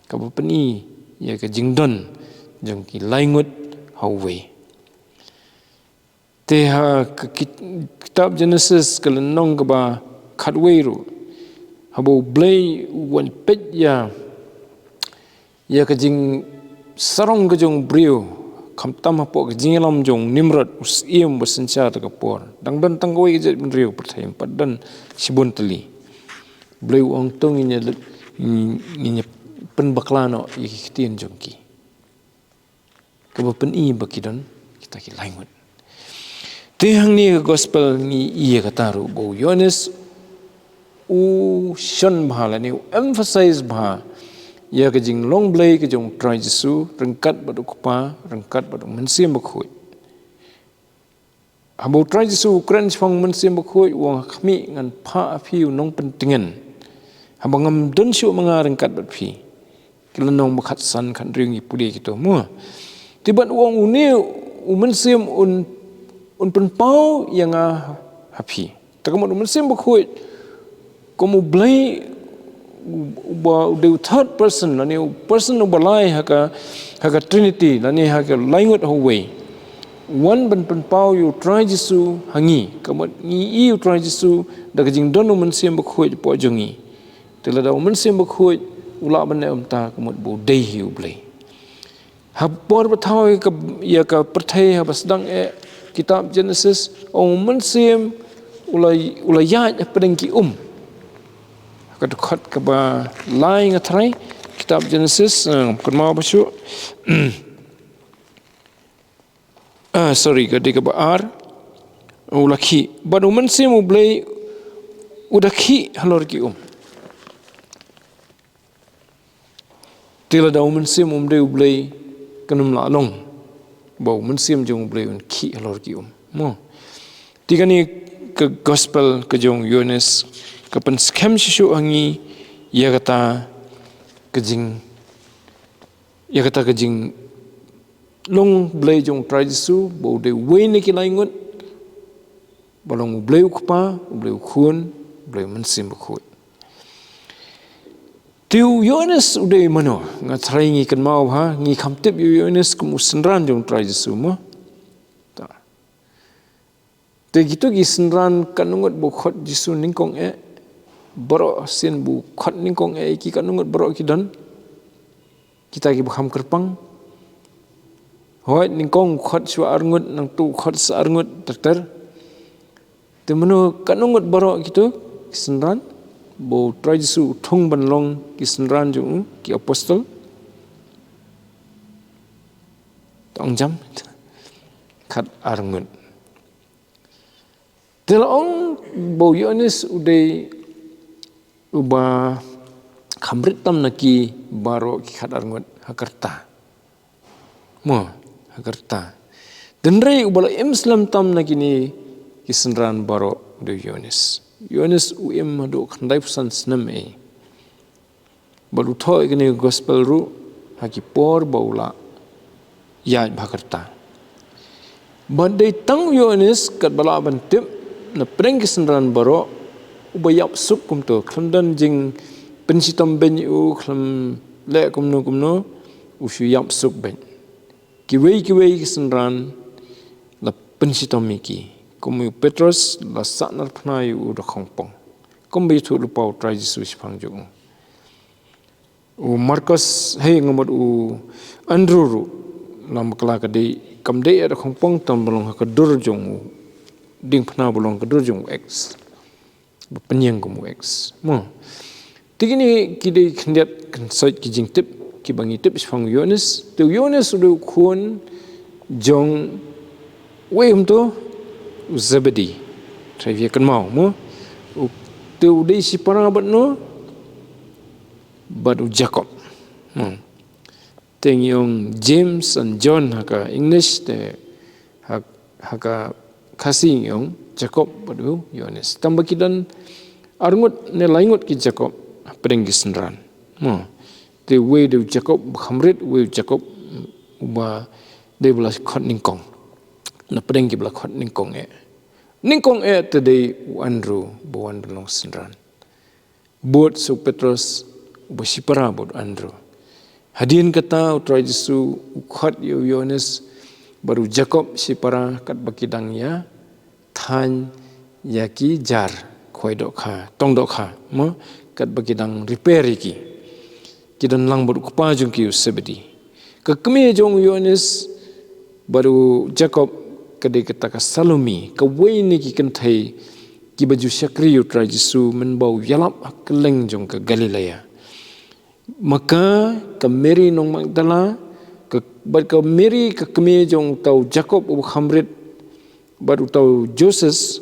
Kaba pyni ïa ka jingdon jong ki laingut ha uwei. Te ha ka kit-, kitab Genesis ka lynnong kaba khatwei ruh, haba u Blei u wan peit ïa, ïa ka jingsarong ka jong u briew, khamtam hapoh ka jingïalam jong u Nimrod, u syiem ba synshar da ka por. Dang don tang kawei ka jaitbynriew pyrthei, ym pat don shibun tylli. Blei u ong to ngin ïa, ngin ïa pynbakla noh ïa ki ktien jong ki. Kaba pyni ba ki don kita ki laingut. Te hangne ka gospel ngi ïa kata ruh ba u Ïoannis u shon bha lane u emphasize bha ïa ka jinglong Blei ka jong u Trai Jisu ryngkat bad u Kpa, ryngkat bad u Mynsiem Bakhuid. Haba u Trai Jisu u kren shaphang u Mynsiem Bakhuid, u ong ha khmih ngan phah ha phi u nongpyntngen. Haba ngam don shuh ma nga ryngkat bad phi. Ki lynnong ba khatsan khathynriew ngi pule kito mo. Te bad u ong une u Mynsiem un, un pynpaw ïa nga ha phi. Te ka mut u Mynsiem Bakhuid kum u Blei uba u dei u third person, lane u person uba lai ha ka, ha ka Trinity, lane ha ka laingut ha uwei. Wan ban pynpaw ïa u Trai Jisu ha ngi, ka mut ngi ïohi u Trai Jisu da ka jingdon u Mynsiem Bakhuid hapoh jong ngi. Te lada u Mynsiem Bakhuid u lah ban leh kumta, ka mut ba u dei hi u Blei. Ha por ba thaw ïa ka, ïa ka pyrthei, haba sdang eh kitab Genesis, u Mynsiem u la, u la ïaid hapdeng ki um. Ka dkhot kaba lai nga tharai, kitab Genesis, eh, kynmaw ba shu. Ah, sorry, ka dei kaba ar. U la khih. Bad u Mynsiem u Blei u da khih halor ki um. Te lada u Mynsiem um dei u Blei, kan ym lah long ba u Mynsiem jong u Blei un khih halor ki um. Mo. Te kane ka gospel ka jong u Ïoannis ka pynskhem shisha ha ngi ïa kata ka jing, ïa kata ka jinglong Blei jong u Trai Jisu, ba u dei uwei na ki lai ngut, ba long u Blei u Kpa, u Blei u Khun, u Blei u Mynsiem Bakhuid. Te u Ïoannis u dei mano, nga tharai ngi kynmaw bha, ngi kham tip ïa u Ïoannis kum u synran jong u Trai Jisu mo. Ta. Te kito ki synran katno ngut ba u khot Jisu nyngkong eh, baroh sien ba u khot nyngkong eh, ki katno ngut baroh ki don, kita kiba kham kyrpang. Hooid, nyngkong u khot shuwa ar ngut, nangta u khot sa ar ngut, ter ter. Te mano, katno ngut baroh kito ki synran ba u Trai Jisu u thung ban long ki synran jong u, ki apostol? Tang jam. Khat ar ngut. Te la ong ba u Ïoannis u dei uba kham rit tam na ki baroh ki khat ar ngut ha ka rta. Mo, ha ka rta. Hynrei uba la im slem tam na kine ki synran baroh u dei u Ïoannis. U Ïoannis u im haduh khyndaiphew san snem eh. Bad u thoh ïa kane ka gospel ruh ha ki por ba u la ïaid bha ka rta. Bad dei tang u Ïoannis katba lah ban tip na pdeng ki synran baroh uba ïap suk kumto, khlem don jingpynshitom beiñ ïa u, khlem leh kumno kumno, u shu ïap suk beiñ. Kiwei kiwei ki synran la pynshitom ïa ki, kum u Petros la sahnarphna ïa u da khongpong, kumba ïathuh lypa u Trai Jisu shaphang jong u. U Markos, hei, nga mut u Andrew ruh, la bakla ka dei, kam dei da khongpong, tang ba long ha ka dur jong u, diengphna ba long ka dur jong u X, ba pynïeng kum u X. Mo. Te kine ki dei khyndiat khynsoit ki jingtip kiba ngi tip shaphang u Ïoannis. Te u Ïoannis u dei u khun jong uei kumto, u Zebedi. Trai phi kynmaw mo. U, te u dei shipara bad no, bad u Jakob. Hmm. Te ngi ong James and John ha ka English, te ha, ha ka Khasi ngi ong Jakob bad u Ïoannis. Tang ba ki don ar ngut ne lai ngut ki Jakob hapdeng ki synran. Mo. Te uwei u dei u Jakob ba kham rit, uwei u Jakob uba dei ba la khot nyngkong. Na pdeng kiba la khot nyngkong eh. Nyngkong eh te dei u Andrew ba wan ban long synran. Bud sa u Petros, uba shipara bad u Andrew. Hadien kata u Trai Jisu u khot ïa u Ïoannis bad u Jakob shipara katba ki dang ïa thaiñ ïa ki jar khwai dohkha, tong dohkha, mo, katba ki dang repair ïa ki. Ki don lang bad u kpa jong ki u Zebedi. Ka kmie jong u Ïoannis bad u Jakob ka dei kata ka Salome, kawei na ki kynthei kiba ju shakri ïa u Trai Jisu mynba u ïalap ha kylleng jong ka Galilea. Ma ka, ka Mary nong Magdala, ka, bad ka Mary ka kmie jong uta u Jakob uba kham rit, bad uta u Joses,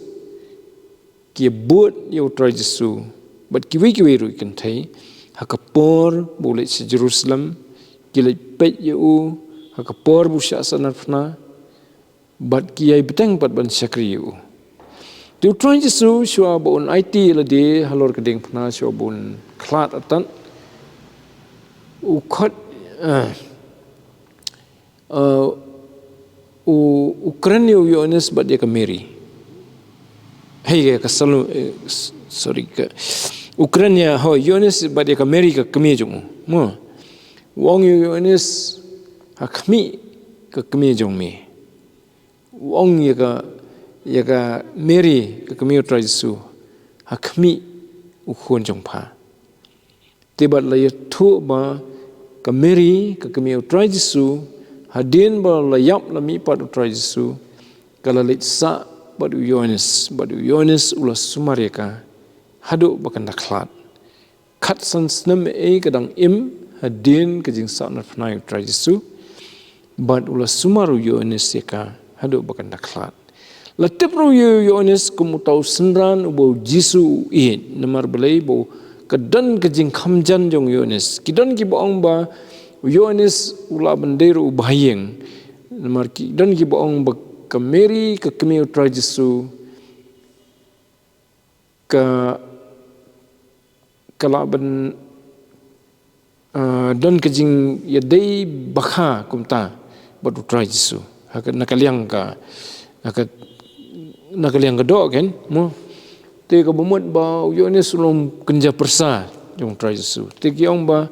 ki bud ïa u Trai Jisu bad kiwei kiwei ruh ki kynthei ha ka por ba u leit sha Jerusalem, ki leit peit ïa u ha ka por ba u shah sahnarphna, bad ki ïai bteng pat ban shakri ïa u. Te u Trai Jisu shuwa ba un aiti ïa lade halor ka diengphna, shuwa ba un khlad artat, u khot, eh, Uh, u, u kren ïa u Ïoannis bad ïa ka Mary. Hei, ïa ka Salome, eh, s-, sorry, ka, u kren ïa, ho, Ïoannis bad ïa ka Mary ka kmie jong u. Mo. U ong ïa u Ïoannis, ha khmih ka kmie jong me. U ong ïa ka, ïa ka Mary ka kmie u Trai Jisu, ha khmih u khun jong pha. Te bad la ïathuh ba ka Mary, ka kmie u Trai Jisu, hadien ba la ïap la mihpat u Trai Jisu, ka la leit sah bad u Ïoannis, bad u Ïoannis u la sumar ïa ka, haduh ba kan da khlad. Khatsan snem ei ka dang im, hadien ka jingsahnarphna ïa u Trai Jisu, bad u la sumar u Ïoannis ïa ka, haduh ba kan da khlad. La tip ruh ïa u Ïoannis kum uta u synran uba u Jisu u ïeit, namar balei ba u ka don ka jingkham jan jong u Ïoannis. Ki don kiba ong ba u Ïoannis u lah ban dei ruh u bahaïing. Namar ki don kiba ong ba ka Mary, ka kmie u Trai Jisu, ka, ka lah ban, ah, don ka jingïadei bakha kumta bad u Trai Jisu. Ha ka, na ka liang ka, ha ka, na ka liang ka doh, kan, mo. Te kaba mut ba u Ïoannis u long kynja pyrsa jong u Trai Jisu. Te ki ong ba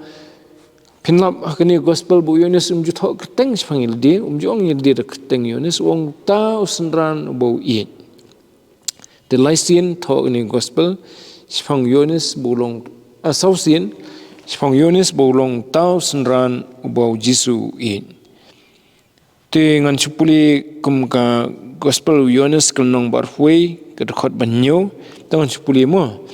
phin lap ha kane ka gospel ba u Ïoannis um ju thoh kyrteng shaphang ïa lade, um ju ong ïa lade da kyrteng Ïoannis, u ong uta u synran uba u ïeit. Te lai sien thoh kane ka gospel shaphang u Ïoannis ba u long, ah, saw sien shaphang u Ïoannis ba u long uta u synran uba u Jisu u ïeit. Te ngan shu pule kum ka gospel u Ïoannis ka lynnong ba arphew wei ka dkhot ba hynñiew. Te ngan shu pule mo.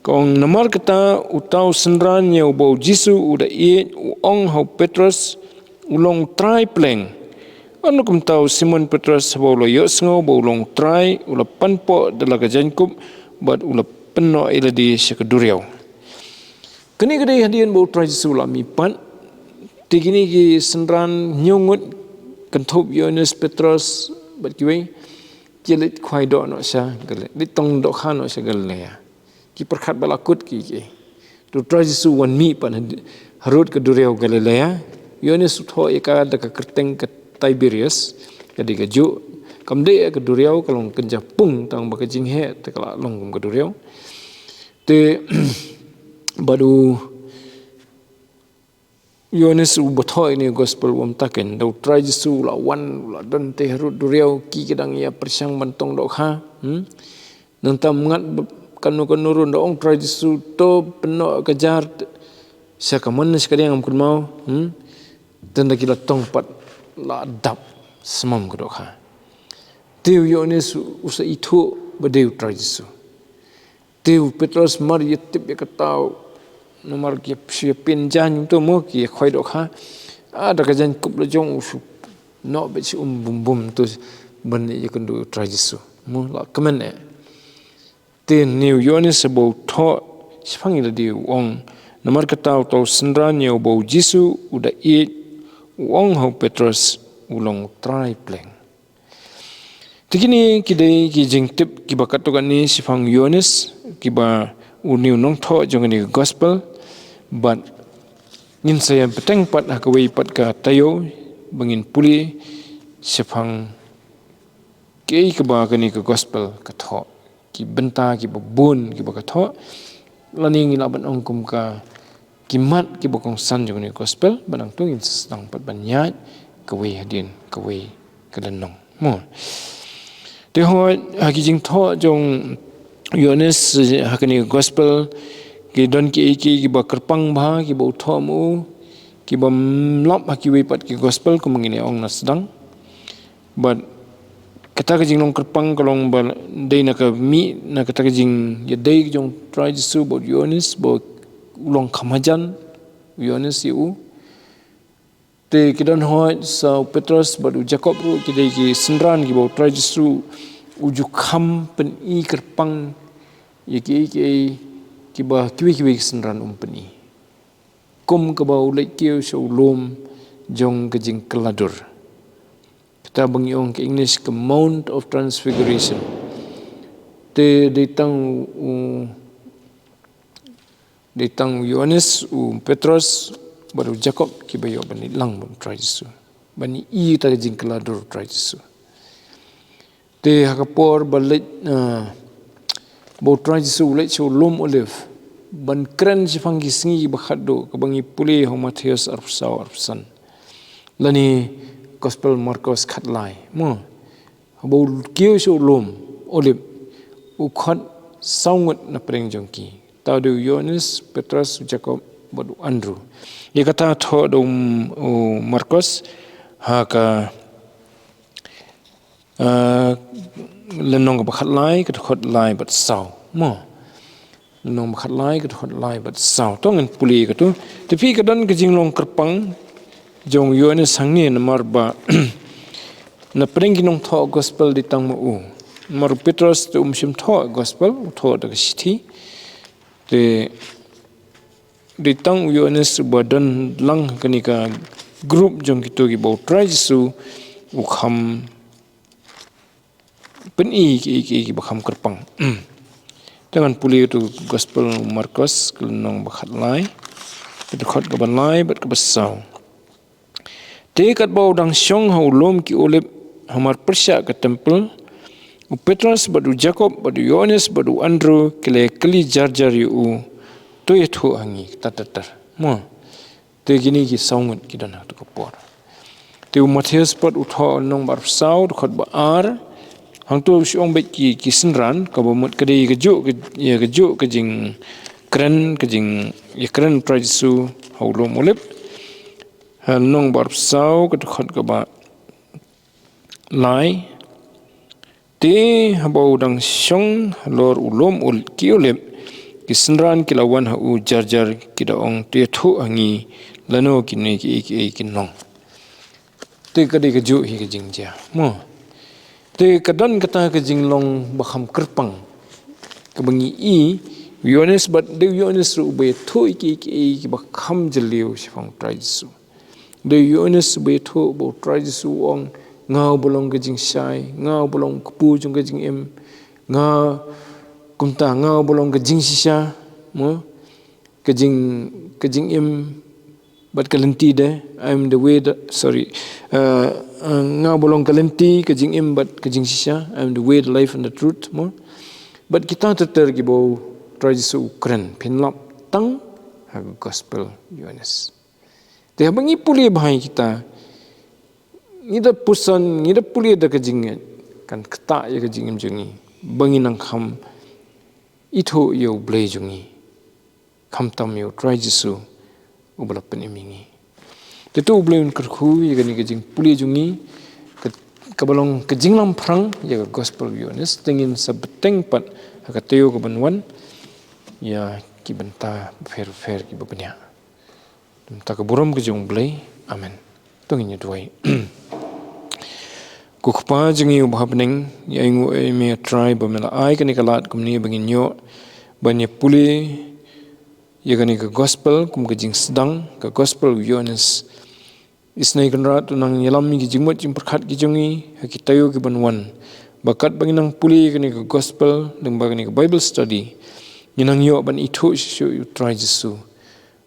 Ka ong, namar kata uta u synran ïa uba u Jisu u da ïeit u ong ha u Petros, u long u trai pleng. Ynda kumta u Simon Petros haba u la ïohsngew ba u long u trai, u la panpoh da la ka jaiñkup bad u la pynnoh ïa lade sha ka duriaw. Kane ka dei hadien ba u Trai Jisu u la mihpat. Te kine ki synran hynñiew ngut, kynthup Ïoannis, Petros bad kiwei, ki leit khwai doh noh sha Galil-, leit tong dohkha noh sha Galilea. Ki pyrkhat ba la kut ki, ki. Te u Trai Jisu u wan mihpat had-, harud ka duriaw Galilea. Ïoannis u thoh ïa ka da ka kyrteng ka Tiberias, ka dei kajuh. Kam dei ka duriaw, ka long kynja pung, tang ba ka jingheh te ka la long kum ka duriaw. Te bad u Ïoannis uba thoh ïa kane ka gospel u ong, mynta kein da u Trai Jisu u la wan, u la don te harud duriaw, ki ki dang ïa pyrshang ban tong dohkha. Hmm? Nangta mynta ba kano kano ruh da ong Trai Jisu, to pynnoh ka jar sha ka mon sha ka diang, ym kynmaw. Hmm? Tang da ki la tong pat la dap smam ka dohkha. Te u Ïoannis u sa ithuh ba dei u Trai Jisu. Te u Petros mar ïa tip ïa kata, namar ki shu ïa pynjah ïa uto mo, ki ïa khwai dohkha. Ah, da ka jaiñkup la jong u shu noh beit sha um bum bum to ban ïakynduh u Trai Jisu. Mo la kmen eh. Te une u Ïoannis haba u thoh shaphang ïa lade u ong, namar kata uta u synran ïa uba u Jisu u da ïeit u ong ha u Petros, u long u trai pleng. Te kine ki dei ki jingtip kiba katto katne shaphang u Ïoannis, kiba une u nongthoh jong kane ka gospel, bad ngin sa ïa bteng pat ha kawei pat ka taïew ba ngin pule shaphang kaei kaba kane ka gospel ka thoh, ki bynta kiba bun kiba ka thoh, lane ngi lah ban ong kum ka ki mat kiba kongsan jong kane ka gospel, ba nangta ngin sa sdang pat ban ïaid kawei hadien kawei ka lynnong. Mo. Te hooid, ha ki jingthoh jong u Ïoannis ha kane ka gospel, ki don kiei kiei kiba kyrpang bha kiba u thoh ma u, kiba ym lap ha kiwei pat ki gospel kumba ngin ïa ong na sdang. Bad kata ka jinglong kyrpang ka long ba dei na ka mih, na kata ka jingïadei jong u Trai Jisu bad u Ïoannis, ba u long kham hajan u Ïoannis ïa u. Te ki don hooid sa u Petros bad u Jakob ruh, ki dei ki synran kiba u Trai Jisu u ju kham pyni kyrpang ïa kiei kiei kiba kiwei kiwei ki synran um pyni. Kum kaba u leit kiew sha u lum jong ka jingkylla dur, kata ba ngi ong ka English ka Mount of Transfiguration. Te dei tang u, dei tang u Ïoannis, u Petros bad u Jakob kiba ïoh ban leit lang bad u Trai Jisu, ban ïohi ïa ka jingkylla dur u Trai Jisu. Te ha ka por ba leit, ah, ba u Trai Jisu u leit sha u lum Olive ban kren shaphang ki sngi kiba khatduh, kaba ngi pule ha u Mathaios arphew saw, arphew san, lane Gospel Markos khatlai. Mo, haba u kiew sha u lum Olive, u khot saw ngut na pdeng jong ki. Uta u dei u Ïoannis, Petros, u Jakob bad u Andrew. Ïa kata thoh da u, u Markos ha ka, ah, lynnong kaba khatlai, ka dkhot lai bad saw. Mo. Lynnong ba khatlai, ka dkhot lai bad saw. To ngin pule ïa kato. Te phi, ka don ka jinglong kyrpang jong u Ïoannis hangne, namar ba na pdeng ki nongthoh gospel dei tang ma u. Namar u Petros te um shym thoh gospel, u thoh da ka shithi. Te dei tang u Ïoannis uba don lang ha kane ka group jong kito kiba u Trai Jisu u kham pyni ki, ki, kiba kham kyrpang. Te ngan pule ïa utu u Gospel u Markos, ka lynnong ba khatlai, ka dkhot kaba lai bad kaba saw. Te katba u dang shong ha u lum ki olib hamar pyrshah ka templ, u Petros bad u Jakob bad u Ïoannis bad u Andru ki la kylli jar jar ïa u, to ïathuh ha ngi, kata ter ter. Mo. Te kine ki saw ngut ki don ha katu ka por. Te u Mathaios pat u thoh lynnong ba arphew saw, dkhot ba ar. Hangto u shu ong beit ki, ki synran, kaba mut ka dei kajuh ka, ïa kajuh ka jingkren, ka jing, ïakren u Trai Jisu ha u lum olib. Ha lynnong ba arphew saw, ka dkhot kaba lai. Te haba u dang shong halor u lum ol-, ki olib, ki synran ki la wan ha u jar jar, ki da ong, to ïathuh ha ngi lano kine kiei kiei kin long. Te ka dei kajuh hi ka jingjia. Mo. Te ka don kata ka jinglong ba kham kyrpang, kaba ngi i, u Ïoannis bad dei u Ïoannis ruh uba ïathuh ïa kiei kiei kiba kham jylliew shaphang u Trai Jisu. Dei u Ïoannis uba ïathuh ba u Trai Jisu u ong, nga uba long ka jingshai, nga uba long u kpu jong ka jingim, nga, kumta, nga uba long ka jingshisha, mo, ka jing, ka jingim bad ka lynti de, I am the way, the, sorry, uh, uh, nga uba long ka lynti, ka jingim bad ka jingshisha, I am the way, the life and the truth, mo. Bad kita ter ter kiba u Trai Jisu u kren, phin lap tang ha ka Gospel Ïoannis. Te haba ngi pule bha ïa kita, ngi da puson, ngi da pule da ka jingngeit, kan ktah ïa ka jingim jong ngi, ba ngin nang kham ithuh ïa u Blei jong ngi, khamtam ïa u Trai Jisu uba la pynim ïa ngi. Te to u Blei un kyrkhu ïa kane ka jingpule jong ngi, ka, kaba long ka jinglamphrang ïa ka Gospel u Ïoannis, te ngin sa bteng pat ha ka taïew kaban wan, ïa ki bynta bapher bapher kiba bniah. Te mynta ka burom ka jong u Blei. Amen. To ngin ïa duwai. Ko Kpa jong ngi uba ha bneng, ngi ainguh ïa me, Trai, ba me la ai kane ka lad kumne ba ngin ïoh ban ïa pule ïa kane ka Gospel kum ka jingsdang, ka Gospel u Ïoannis. Isynei Kynrad, to nang ïalam ïa ki jingmut jingpyrkhat ki jong ngi ha ki taïew kiban wan, ba katba ngin nang pule ïa kane ka Gospel lyngba kane ka Bible study, ngin nang ïoh ban ithuh shuh shuh ïa u Trai Jisu,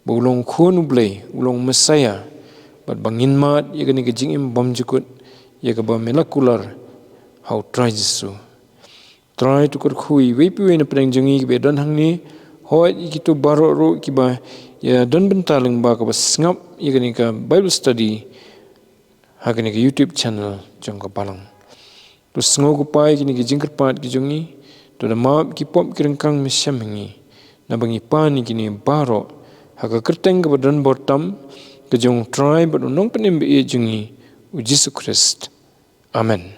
ba u long u Khun u Blei, u long u Messiah, bad ba ngin mad ïa kane ka jingim bymjukut, ïa kaba me la kular ha u Trai Jisu. Trai, to kyrkhu ïa iwei pa iwei na pdeng jong ngi kiba ïa don hangne, hooid ïa kito baroh ruh kiba ïa don bynta lyngba kaba sngap ïa kane ka Bible study ha kane ka YouTube channel jong ka Balang. To sngew, ko Kpa, ïa kine ki jingkyrpad ki jong ngi, to da map ki pop ki ryngkang, me shem ha ngi, naba ngi pan ïa kine baroh ha ka kyrteng kaba don bor tam ka jong u Trai bad u Nongpynim ba ïeit jong ngi, u Jisu Khrist. Amen.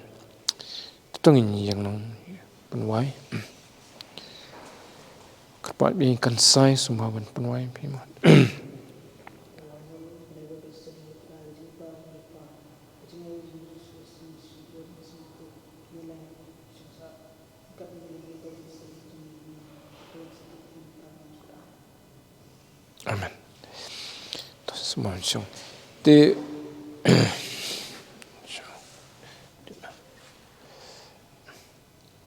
To ngin ïeng nang pynwai. Kyrpad ba ngin kynsai sumar ban pynwai, phi mo. Amen. To sumar shong. Te